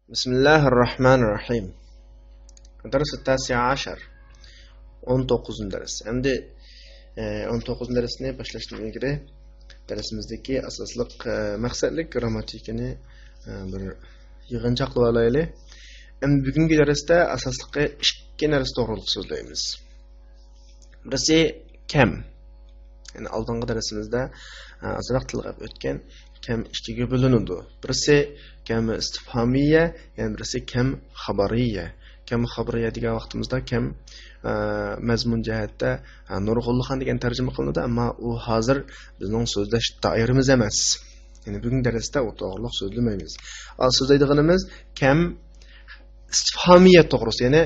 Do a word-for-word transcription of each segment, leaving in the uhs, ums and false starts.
بسم الله الرحمن الرحيم. الدرس التاسع عشر. ئون توققۇزىنچى دەرس. ئەمدى، ئە، ئون توققۇزىنچى دەرسنى باشلاشتىن ئىلگىرى دەرسىمىزدىكى ئاساسلىق، ئە، مەقسەتلىك گىرامماتىكىنى، ئە، بىر يىغىنچاقلىۋالايلى. ئەمدى بۈگۈنكى دەرستە ئاساسلىقى ئىككى نەرسە توغرۇلۇق سۆزلەيمىز. بىرسى كەم. يەنى ئالدىنقى دەرسىمىزدە، ئە، ئازراق تىلغا ئۆتكەن كەم ئىككىگە بۆلۈنىدۇ. بىرسى كەم ئىستىفھامىيە، يەنە بىرسى كەم خەبەرىيە. كەم خەبەرىيە دېگەن ۋاقتىمىزدا كەم، ئە، مەزمۇن جەھەتتە، ئە، نۇرغۇنلىغان دېگەن تەرجىمە قىلىنىدۇ، ئەمما ئۇ ھازىر بىزنىڭ سۆزلەش دائىرىمىز ئەمەس. يەنى بۈگۈنكى دەرستە ئۇ توغرۇلۇق سۆزلىمەيمىز. ئا، سۆزلەيدىغىنىمىز كەم ئىستىفھامىيە توغرىسى، يەنى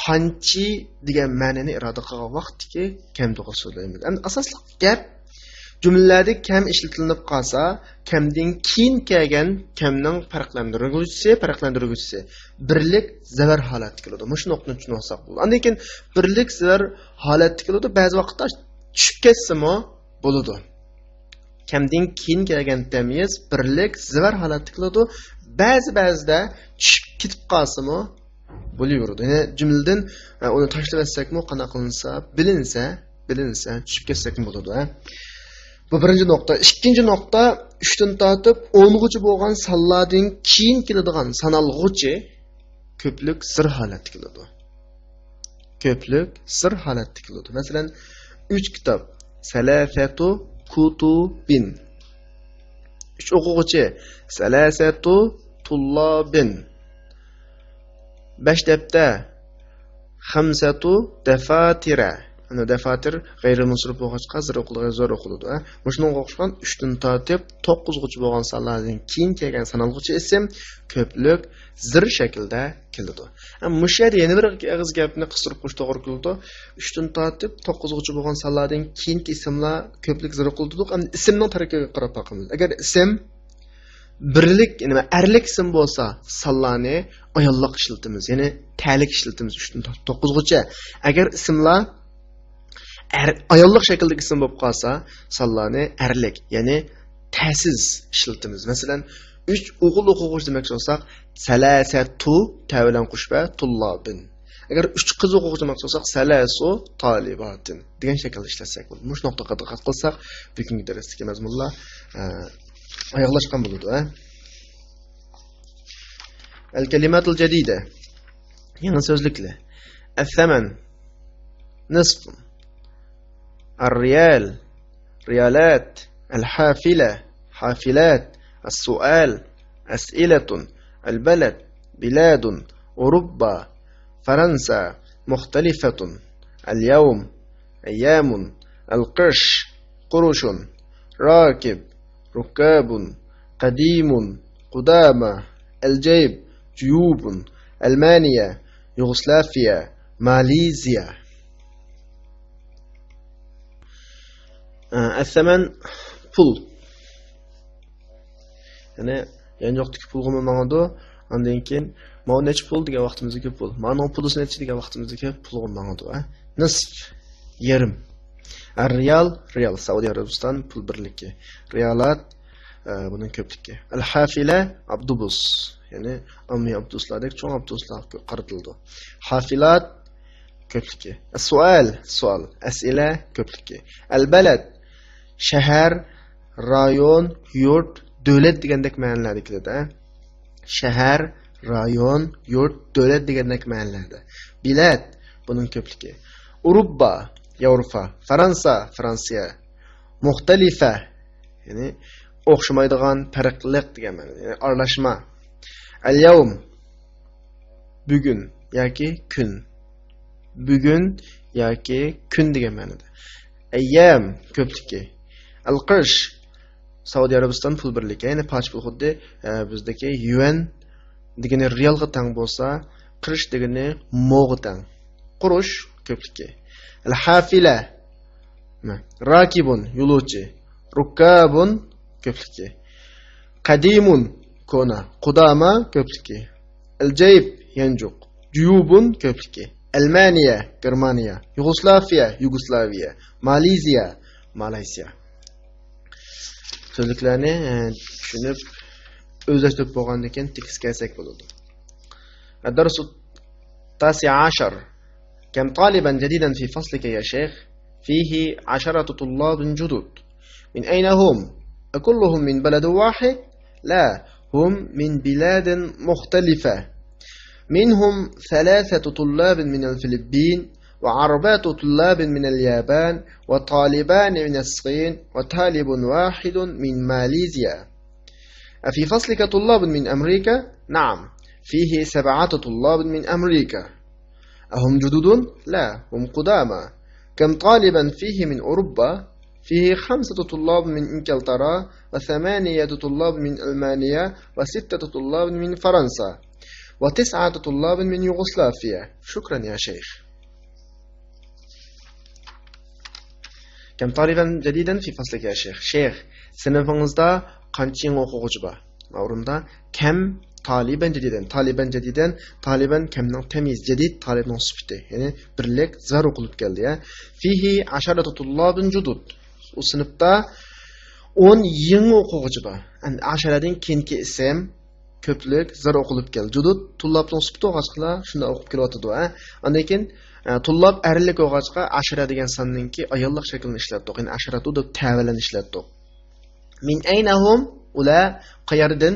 قانچە دېگەن مەنىنى ئىپادە قىلغان ۋاقىتتىكى كەم توغرىسى سۆزلەيمىز. ئەمدى ئاساسلىق گەپ، جۈملىلەردە كەم ئىشلىتىلىپ قالسا، كەمدىن كېيىن كەلگەن كەمنىڭ پەرقلەندۈرگۈچىسى، پەرقلەندۈرگۈچىسى بىرلىك زەۋەر ھالەتتە كېلىدۇ. مۇشۇ نۇقتىنى چۈشىنىۋالساق بولىدۇ. ئاندىن كېيىن بىرلىك زەۋەر ھالەتتە كېلىدۇ. بەزى ۋاقىتتا چۈشۈپ كەتسىمۇ بولىدۇ. كەمدىن كېيىن كەلگەن تەميىز بىرلىك زەۋەر ھالەتتە كېلىدۇ. بەزى، بەزىدە چۈشۈپ كېتىپ قالسىمۇ بولۇۋېرىدۇ. يەنى جۈملىدىن، ئە، ئۇنى تاشلىۋەتسەكمۇ قانداق قىلىنسا، بىلىنسە، بىلىنسە، چۈشۈپ كەتسەكمۇ بولىدۇ، ھە. بۇ بىرىنچى نۇقتا. ئىككىنچى نۇقتا، ئۈچتىن تارتىپ ئونغىچە بولغان سانلاردىن كېيىن كېلىدىغان سانالغۇچى كۆپلۈك زىر ھالەتتە كېلىدۇ. كۆپلۈك زىر ھالەتتە كېلىدۇ. مەسىلەن، ئۈچ كىتاب، سەلاسەتۇ كۇتۇبىن. ئۈچ ئوقۇغۇچى، سەلاسەتۇ تۇللابىن. بەش دەپتەر، خەمسەتۇ دەفاتىرە. ئەنە دەفاتىر غەيرىي مۇنسەرىپ بولغاچقا زىر ئوقۇلغان، زور ئوقۇلىدۇ، ھە؟ مۇشۇنىڭغا ئوخشىغان ئۈچتىن تارتىپ توققۇزغىچە بولغان سانلاردىن كېيىن كەلگەن سانالغۇچى ئىسىم كۆپلۈك زىر شەكلىدە كېلىدۇ. ھە، مۇشۇ يەردە يەنە بىر ئېغىز گەپنى قىستۇرۇپ قويۇش توغرا كېلىدۇ. ئۈچتىن تارتىپ توققۇزغىچە بولغان سانلاردىن كېيىنكى ئىسىملار كۆپلۈك زىر ئوقۇلىدۇ. ئەمدى ئىسىمنىڭ تەركىبىگە قاراپ باقىمىز. ئەگەر ئىسىم بىرلىك، يەنى ئەرلىك ئىسىم بولسا، سانلارنى ئاياللىق ئىشلىتىمىز، يەنى تەلىك ئىشلىتىمىز ئۈچتىن توققۇزغىچە. ئەگەر ئىسىملار ئەر، ئاياللىق شەكىلدىكى ئىسىم بولۇپ قالسا، سانلارنى ئەرلىك، يەنى تەسىز ئىشلىتىمىز. مەسىلەن، ئۈچ ئوغۇل ئوقۇغۇچى دېمەكچى بولساق، سەلاسەتۇ، تە بىلەن قوشۇپ، تۇللابىن. ئەگەر ئۈچ قىز ئوقۇغۇچى دېمەكچى بولساق، سەلاسۇ تالىباتىن دېگەن شەكىلدە ئىشلەتسەك بولىدۇ. مۇشۇ نۇقتىغا دىققەت قىلساق، بۈگۈنكى دەرستىكى مەزمۇنلار، ئە، ئاياغلاشقان بولىدۇ، ھە؟ الكلمات الجديدة. يېڭى سۆزلۈكلەر. الثمن، نصف. الريال، ريالات. الحافلة، حافلات. السؤال، أسئلة. البلد، بلاد. أوروبا، فرنسا. مختلفة. اليوم، أيام. القرش، قروش. راكب، ركاب. قديم، قدامى. الجيب، جيوب. ألمانيا، يوغوسلافيا. ماليزيا. ئە، ئەسەمەن پۇل. يەنى يانچۇقتىكى پۇلغىمۇ ماڭىدۇ. ئاندىن كېيىن، ماۋۇ نەچچە پۇل دېگەن ۋاقتىمىزدىكى پۇل. مانىڭ پۇلى نەچچە دېگەن ۋاقتىمىزدىكى پۇلغا ماڭىدۇ، ھە؟ نىسف، يېرىم. ئەر رىيال، رىيال، سەئۇدى ئەرەبىستان پۇل بىرلىكى. رىيالات، ئە، بۇنىڭ كۆپلۈكى. ئەل ھافىلە، ئاپتوبۇس. يەنى ئاممىۋى ئاپتوبۇسلاردەك چوڭ ئاپتوبۇسلارغا قارىتىلىدۇ. ھافىلات، كۆپلۈكى. سوئال، سوئال. ئەسئىلە، كۆپلۈكى. ئەلبەلەد، شەھەر، رايون، يۇرت، دۆلەت دېگەندەك مەنىلەردە كېلىدۇ، ھە؟ شەھەر، رايون، يۇرت، دۆلەت دېگەندەك مەنىلەردە. بىلەد، بۇنىڭ كۆپلۈكى. ئۇروپا، ياۋروپا. فەرەنسا، فرانسىيە. مۇختەلىفە، يەنى ئوخشىمايدىغان، پەرقلىق دېگەن مەنىدە، يەنى ئارىلاشما. ئەليەۋم، بۈگۈن ياكى كۈن. بۈگۈن ياكى كۈن دېگەن مەنىدە. ئەييەم، كۆپلۈكى. ئەلقىرش، سەئۇدى ئەرەبىستان پۇل بىرلىكى، يەنى پاچ پۇل، خۇددى، ئە، بىزدىكى يۈەن دېگىنى رىيالغا تەڭ بولسا، قىرش دېگىنى موغا تەڭ. قۇرۇش، كۆپلۈكى. ئەلھافىلە، راكىبۇن، يولۇچى. رۇكابۇن، كۆپلۈكى. قەدىمۇن، كونا. قۇداما، كۆپلۈكى. ئەلجەيب، يانچۇق. جۇيۇبۇن، كۆپلۈكى. ئەلمانىيە، گېرمانىيە. يۇغوسلاۋىيە، يۇگوسلاۋىيە. مالىزىيە، مالايسىيا. سۆزلۈكلەرنى، ئە، چۈشىنىپ، ئۆزلەشتۈرۈپ بولغاندىن كېيىن تېكىستكە كەلسەك بولىدۇ. الدرس التاسع عشر. كم طالبا جديدا في فصلك يا شيخ؟ فيه عشرة طلاب جدد. من أين هم؟ أكلهم من بلد واحد؟ لا، هم من بلاد مختلفة. منهم ثلاثة طلاب من الفلبين، وأربعة طلاب من اليابان، وطالبان من الصين، وطالب واحد من ماليزيا. أفي فصلك طلاب من أمريكا؟ نعم، فيه سبعة طلاب من أمريكا. أهم جدد؟ لا، هم قدامى. كم طالبا فيه من أوروبا؟ فيه خمسة طلاب من إنجلترا، وثمانية طلاب من ألمانيا، وستة طلاب من فرنسا، وتسعة طلاب من يوغوسلافيا. شكرا يا شيخ. كم طالبا جديدا في فصلك يا شيخ؟ شيخ، سىنىپىڭىزدا قانچە يېڭى ئوقۇغۇچى بار؟ ماۋرۇندا كم طالبا جديدا، طالبا جديدا، طالبا كمنىڭ تەميىزى، جديد طالبنىڭ سۈپىتى، يەنى بىرلىك، زار ئوقۇلۇپ كەلدى، يا. فيه عشرة طلاب جدد. ئۇ سىنىپتا ئون يېڭى ئوقۇغۇچى بار. ئەمدى ئاشارەدىن كېيىنكى ئىسىم كۆپلۈك، زار ئوقۇلۇپ كەلدى. جۇدۇد تۇللابنىڭ سۈپىتى بولغاچقىلا شۇنداق ئوقۇپ كېلىۋاتىدۇ، ھە. ئاندىن كېيىن، ئە، تۇللاب ئەرلىك بولغاچقا، ئاشارە دېگەن ساننىڭكى ئاياللىق شەكلىنى ئىشلەتتۇق. يەنى ئاشارەتۇ دەپ تەۋەلەرنى ئىشلەتتۇق. من أين هم؟ ئۇلار قەيەردىن؟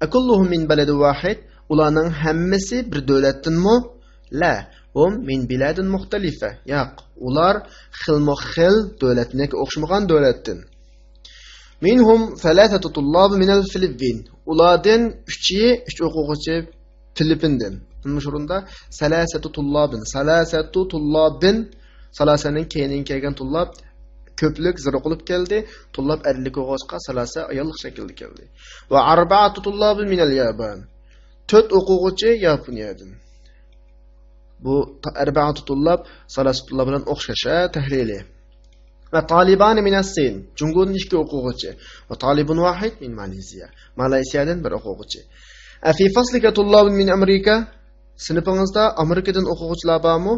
أكلهم من بلد واحد؟ ئۇلارنىڭ ھەممىسى بىر دۆلەتتىنمۇ؟ لا، هم من بلاد مختلفة. ياق، ئۇلار خىلمۇ خىل دۆلەتتىن ياكى ئوخشىمىغان دۆلەتتىن. منهم ثلاثة طلاب من الفلبين. ئۇلاردىن ئۈچى، ئۈچ ئوقۇغۇچى فىلىپپىندىن. مۇشۇ ئورۇندا ثلاثة طلاب، ثلاثة طلاب، ثلاثەنىڭ كەينىدىن كەلگەن تۇللاب كۆپلۈك زىر قىلىپ كەلدى. تۇللاب ئەرلىك بولغاچقا ثلاثة ئاياللىق شەكىلدە كەلدى. وأربعة طلاب من اليابان. تۆت ئوقۇغۇچى ياپونىيەدىن. بۇ تا-، أربعة طلاب ثلاثة طلاب بىلەن ئوخشاش، ھە، تەھلىلى. وطالبان من الصين، جۇڭگودىن ئىككى ئوقۇغۇچى. وطالب واحد من ماليزيا، مالايسىيادىن بىر ئوقۇغۇچى. أفي فصلك طلاب من أمريكا؟ سىنىپىڭىزدا ئامېرىكىدىن ئوقۇغۇچىلار بارمۇ؟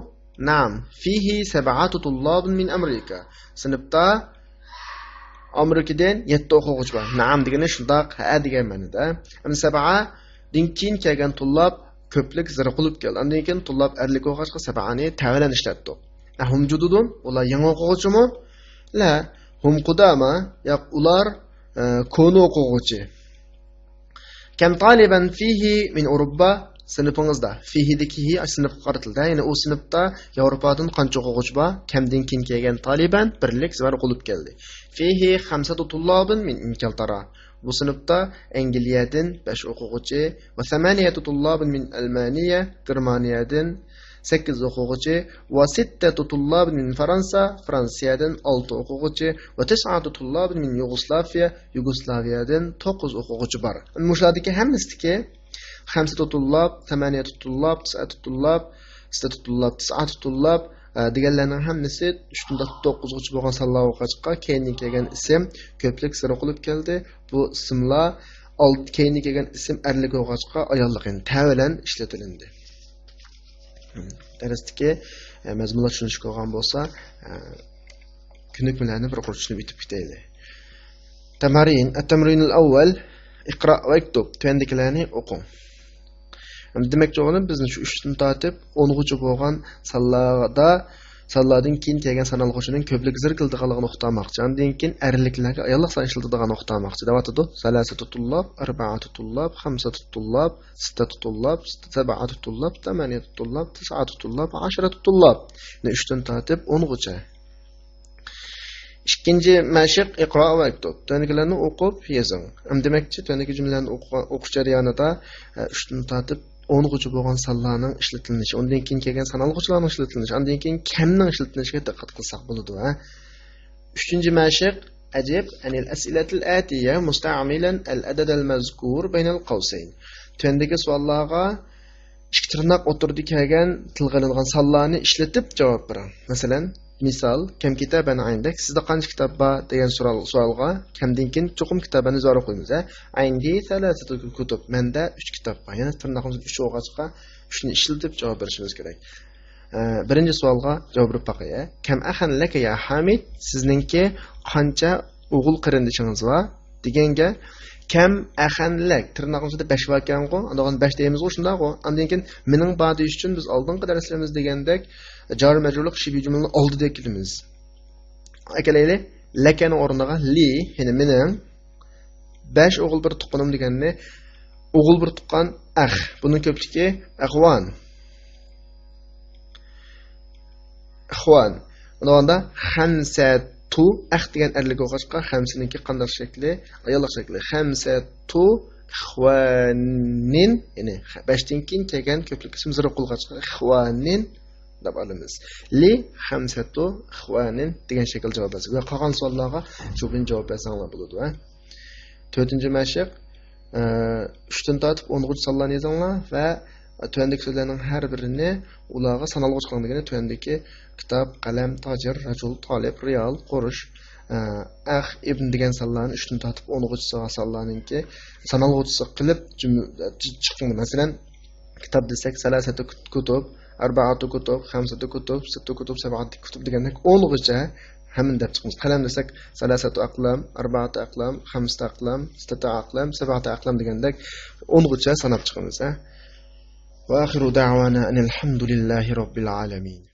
نعم، فيه سبعة طلاب من أمريكا. سىنىپتا ئامېرىكىدىن يەتتە ئوقۇغۇچى بار. نەئەم دېگىنى شۇنداق، ھەئە دېگەن مەنىدە. ئەمدى سەبئەدىن كېيىن كەلگەن تۇللاب كۆپلۈك زىر قىلىپ كەلدى. ئاندىن كېيىن تۇللاب ئەرلىك بولغاچقا سەبئەنى تەۋەلەن ئىشلەتتۇق. ئەھۇم جۇدۇدۇن، ئۇلار يېڭى ئوقۇغۇچىمۇ؟ لە، ھۇم قۇداما، ياق، ئۇلار، ئە، كونا ئوقۇغۇچى. كم طالبا فيه من أوروبا؟ سىنىپىڭىزدا. فيهدىكى ھى سىنىپقا قارىتىلدى. يەنى ئۇ سىنىپتا ياۋروپادىن قانچە ئوقۇغۇچى بار؟ كمدىن كېيىن كەلگەن طالبا بىرلىك زىر قىلىپ كەلدى. فيه خمسة طلاب من إنجلترا. بۇ سىنىپتا ئەنگلىيەدىن بەش ئوقۇغۇچى، وثمانية طلاب من ألمانيا، گېرمانىيەدىن سەككىز ئوقۇغۇچى، وستة طلاب من فرنسا، فرانسىيەدىن ئالتە ئوقۇغۇچى، وتسعة طلاب من يوغوسلافىيە، يۇگوسلاۋىيەدىن توققۇز ئوقۇغۇچى بار. مۇشۇلاردىكى ھەممىسىدىكى خمسة طلاب، ثمانية طلاب، تسعة طلاب، ستة طلاب، تسعة طلاب، ئە، دېگەنلەرنىڭ ھەممىسى ئۈچتىن تارتىپ توققۇزغىچە بولغان سانلار بولغاچقا، كەينىدىن كەلگەن ئىسىم كۆپلۈك زىر قىلىپ كەلدى. بۇ ئىسىملار ئالت-، كەينىدىن كەلگەن ئىسىم ئەرلىك بولغاچقا، ئاياللىق، يەنى تەۋەلەن ئىشلىتىلىندى. دەرستىكى، ئە، مەزمۇنلار چۈشىنىشلىك بولغان بولسا، ئە، كۆنۈكمىلەرنى بىر قۇر چۈشىنىپ ئۆتۈپ كېتەيلى. تەمارىن، التمرين الأول، اقرأ واكتب، تۆۋەندىكىلەرنى ئوقۇڭ. ئەمدى دېمەكچى بولغىنىم، بىزنى شۇ ئۈچتىن تارتىپ ئونغىچە بولغان سانلاردا، سانلاردىن كېيىن كەلگەن سانالغۇچىنىڭ كۆپلۈك زىر كېلىدىغانلىقىنى ئۇقتۇرماقچى. ئاندىن كېيىن ئەرلىكلەرگە ئاياللىق سان ئىشلىتىدىغانلىقىنى ئۇقتۇرماقچى دەۋاتىدۇ. ثلاثة طلاب، أربعة طلاب، خمسة طلاب، ستة طلاب، سبعة طلاب، ثمانية طلاب، تسعة طلاب، عشرة طلاب. يەنى ئۈچتىن تارتىپ ئونغىچە. ئىككىنچى مەشىق، اقرا ۋە ئۇكتۇب. تۆۋەندىكىلەرنى ئوقۇپ يېزىڭ. ئەمدى دېمەكچى، تۆۋەندىكى جۈملىلەرنى ئوقۇ-، ئوقۇش جەريانىدا، ئە، ئۈچتىن تارتىپ ئونغىچە بولغان سانلارنىڭ ئىشلىتىلىشى، ئۇندىن كېيىن كەلگەن سانالغۇچىلارنىڭ ئىشلىتىلىشى، ئاندىن كېيىن كەمنىڭ ئىشلىتىلىشىگە دىققەت قىلساق بولىدۇ، ھە. ئۈچىنچى مەشىق، أجب عن الأسئلة الآتية مستعملا العدد المذكور بين القوسين. تۆۋەندىكى سوئاللارغا ئىككى تىرناق ئوتتۇرىدا كەلگەن تىلغا ئېلىنغان سانلارنى ئىشلىتىپ جاۋاب بېرىڭ. مەسىلەن، مىسال، كم كتابا عندك؟ سىزدە قانچە كىتاب بار؟ دېگەن سوئال، سوئالغا كمدىن كېيىن چوقۇم كتابنى زور قويىمىز، ھە؟ عندي ثلاثة كتب. مەندە ئۈچ كىتاب بار. يەنى تىرناقىمىز ئۈچ بولغاچقا، ئۈچنى ئىشلىتىپ جاۋاب بېرىشىمىز كېرەك. ئە، بىرىنچى سوئالغا جاۋاب بېرىپ باقايلى. كم أخا لك يا حامد؟ سىزنىڭكى قانچە ئوغۇل قېرىندىشىڭىز بار؟ دېگەنگە، كەم، ئەخەن، لەك. تىرناقنىڭ ئىچىدە بەش باركەنغۇ، ئاندىن بەش دەيمىزغۇ، شۇنداقغۇ. ئاندىن كېيىن مېنىڭ بار دېيىش ئۈچۈن بىز ئالدىنقى دەرسلىرىمىزدە دېگەندەك جار مەجرۇرلۇق شىبھى جۈملىنى ئالدىدا ئەكېلىمىز. ئەكېلەيلى. لەكەنىڭ ئورنىغا لى، يەنى مېنىڭ. بەش ئوغۇل بىر تۇغقىنىم دېگەننى ئوغۇل بىر تۇغقان ئەخ. بۇنىڭ كۆپلۈكى ئەخۋان. ئىخۋان. ئۇنىڭدا خەمسەتۇ، ئەخ دېگەن ئەرلىك بولغاچقا، خەمسىنىڭكى قانداق شەكلى؟ ئاياللىق شەكلى. خەمسەتۇ ئىخۋانىن، يەنى بەشتىن كېيىن كەلگەن كۆپلۈك ئىسىم زىرى قىلغاچقا، ئىخۋانىن دەپ ئالىمىز. لى خەمسەتۇ ئىخۋانىن دېگەن شەكىلدە جاۋاب بەرسەك. ۋە قالغان سوئاللارغا شۇ بىلەن جاۋاب بەرسەڭلار بولىدۇ، ھە؟ تۆتىنچى مەشىق، ئە، ئۈچتىن تارتىپ ئونغىچە سانلارنى يېزىڭلار ۋە تۆۋەندىكى سۆزلەرنىڭ ھەر بىرىنى ئۇلارغا سانالغۇچە قىلىڭ دېگىنى تۆۋەندىكى كىتاب، قەلەم، تاجىر، رەجۇل، تالىپ، رىيال، قۇرۇش، ئە، ئەخ، ئىبن دېگەن سانلارنى ئۈچتىن تارتىپ ئونغىچە سانلارنىڭكى سانالغۇچىسى قىلىپ جۈملە چىقىڭ. مەسىلەن، كىتاب دېسەك، سەلاسەتۇ كۇتۇب، ئەربائەتۇ كۇتۇب، خەمسەتۇ كۇتۇب، سىتتۇ كۇتۇب، سەبئەتۇ كۇتۇب دېگەندەك ئونغىچە ھەممىنى دەپ چىقىمىز. قەلەم دېسەك، سەلاسەتۇ ئەقلام، ئەربائەتۇ ئەقلام، خەمسەتۇ ئەقلام، سىتتەتۇ ئەقلام، سەبئەتۇ ئەقلام دېگەندەك ئونغىچە ساناپ چىقىمىز، ھە. وآخر دعوانا أن الحمد لله رب العالمين.